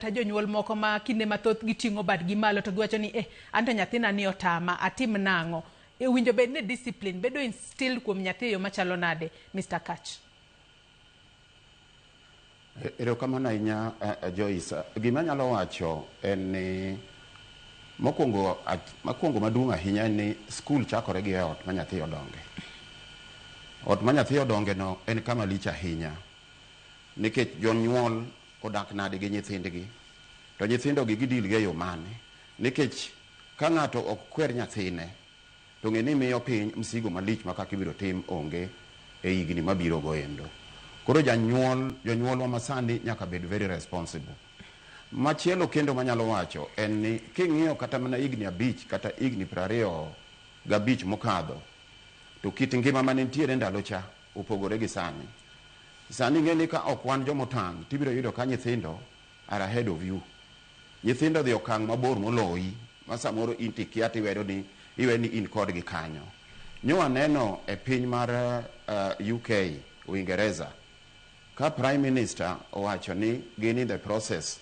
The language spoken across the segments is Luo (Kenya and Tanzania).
Kata jonyuol moko ma kinde mathoth giting'o badgi malo to giwacho ni eh, anto nyathina ni otama, atim nang'o? E winjo bed ni discipline bedo instilled kuom nyathi e yo machalo nade, Mr. Kach? Erokamano ahinya, Joyce. Gima anyalo wacho en ni mokwongo, mokwongo maduong' ahinya en ni skul chakore gi e ot ma nyathi odonge. Ot ma nyathi odonge no en kama lich ahinya nikech jonyuol odak nade gi nyithindgi to nyithindo gi gidil gi e yo mane, nikech ka ng'ato ok kwer nyathine to ng'e ni miyo piny msigo malich ma kaka ibiro tim onge e higni mabiro go endo. Koro janyuol, jonyuolwa masani nyaka bed very responsible. Machielo kendo manyalo wacho en ni king'iyo kata mana higni 5 kata higni 25 mokadho, to kit ngima mane nitiere ndalo cha opogore gi sani. Sani ing'e ni ka ok wan jomotang' tibiro yudo ka nyithindo are ahead of you. Nyithindo dhi okang' mabor moloyi ma samoro in tikia tiwedo ni iwe ni in kodgi kanyo. Nyo aneno e piny mar UK, Uingereza, ka Prime Minister owacho ni gin in the process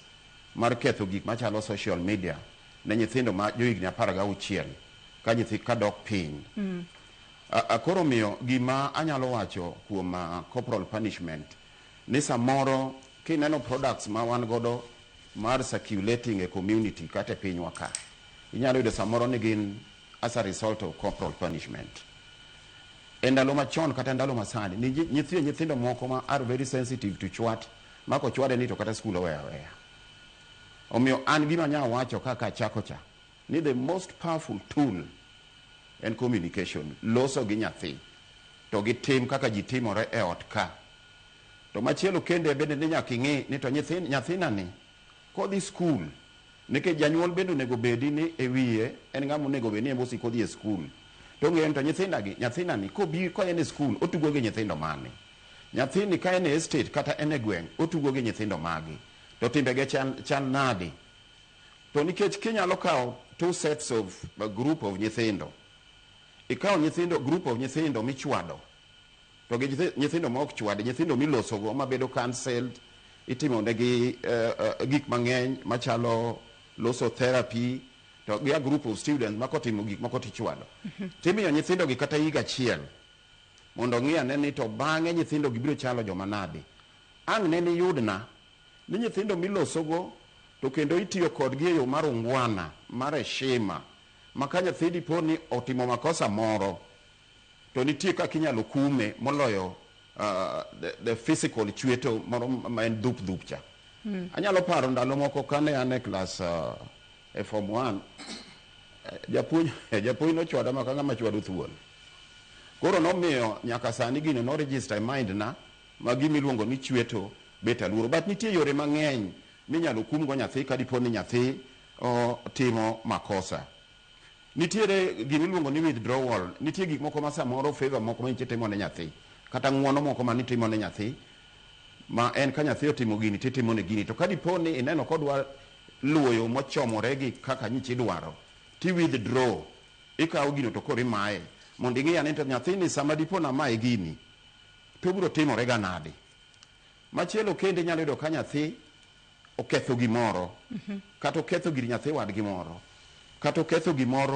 mar ketho gik machalo social media ne nyithindo ma johigni 16 ka nyithi ka dok piny. Koro omiyo gima anyalo wacho kuom corporal punishment ni samoro kineno products ma wan godo mar circulating e community kata e pinywa ka, inyalo yudo samoro ni gin as a result of corporal punishment. E ndalo machon kata ndalo masani, nitie nyithindo moko ma are very sensitive to chwat, ma kochwade ni to kata skul oweyo aweya. Omiyo an gima anyalo wacho kaka achako cha, ni the most powerful tool en communication, loso gi nyathi, to gi tim kaka ji timore e ot ka. To machielo kende bende ni nyaka ing'i ni to nyathina ni kodhi skul, nikech janyuol bende onego bedi ni e wiye en ng'ama onego bed ni en osiko odhi e skul. To ong'eyo ni to nyithindagi, nyathina ni kobi ka en e skul otugo gi nyithindo mane. Nyathini ka en e estate kata en e gweng' otugo gi nyithindo magi. To timbege chal nade? To nikech kinyalo kawo two sets of a group of nyithindo, ikawo nyithindo, group of nyithindo michwado, to gi nyithindo ma ok chwadi, nyithindo milosogo mabedo cancelled, itimo negi gik mang'eny machalo loso therapy, to gi a group of students ma kotimo gik moko tichwado. Timiyo nyithindo gi kata higa achiel mondo ong'i ane ni to bang'e nyithindo gi biro chalo joma nade. Ang' ne niyudna ni nyithindo milosogo to kendo itiyo kodgi e yo mar ungwana, mar heshima, ma ka nyathi dipo ni otimo makosa moro, to nitie kaka inyalo kume moloyo the physical chweto moro ma en dhup dhup cha. Anyalo paro ndalo moko kane an e klas e form 1, japuonj nochwada ma ka ng'ama chwado thuol. Koro nomiyo nyaka sani gino no register e mind na ma gima iluongo ni chweto bet aluoro. But nitie yore mang'eny minyalo kumgo nyathi ka dipo ni nyathi otimo makosa. Nitiere gima iluongo ni withdrawal. Nitie gik moko ma samoro favor moko ma itimo ne nyathi, kata ng'uono moko ma nitimo ne nyathi, ma en ka nyathi otimo gini titimo ne gini. To ka dipo ni ineno kodwa luwo yo mochomore gi kaka nyicha idwaro, ti withdraw, ikawo gino to koro imaye. Mondo ing'i ane to nyathini sama dipo na amaye gini, to obiro timore ga nade. Machielo kendo inyalo yudo ka nyathi oketho gimoro, kata oketho gir nyathi wadgi moro, kata oketho gimoro.